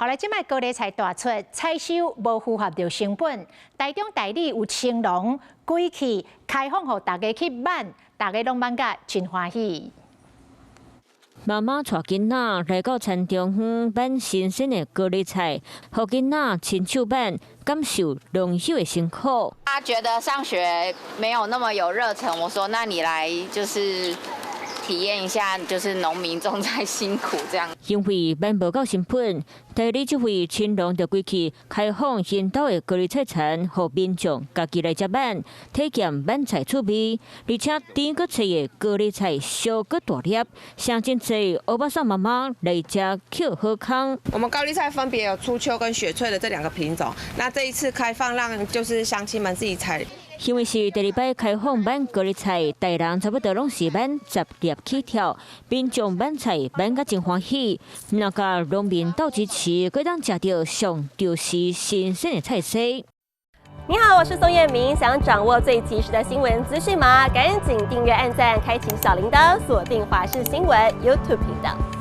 後來這擺高麗菜大出，採收無符合著成本。台中大里有青農規氣開放予大家去挽，大家攏挽甲真歡喜。媽媽帶囡仔來到田中央挽新鮮的高麗菜，予囡仔親手挽，感受農友的辛苦。他覺得上學沒有那麼有熱忱，我說那你來就是體驗一下，就是農民種菜辛苦這樣。因為挽無夠成本，大里這位青農就規氣開放𪜶兜的高麗菜田，予民眾家己來接挽，體驗挽菜趣味，而且甜閣脆的高麗菜小閣大粒，誠真濟歐巴桑媽媽來遮抾好康。我們高麗菜分別有初秋跟雪翠的這兩個品種，那這一次開放讓就是鄉親們自己採。因為是第二擺開放挽高麗菜，大人差不多攏是挽10粒起跳，民眾挽菜挽甲真歡喜。若佮農民鬥支持，閣當食著上就是新鮮的菜色。你好，我是宋燕明，想掌握最及時的新聞資訊嗎？趕緊訂閱、按讚、開啟小鈴鐺，鎖定華視新聞 YouTube 頻道。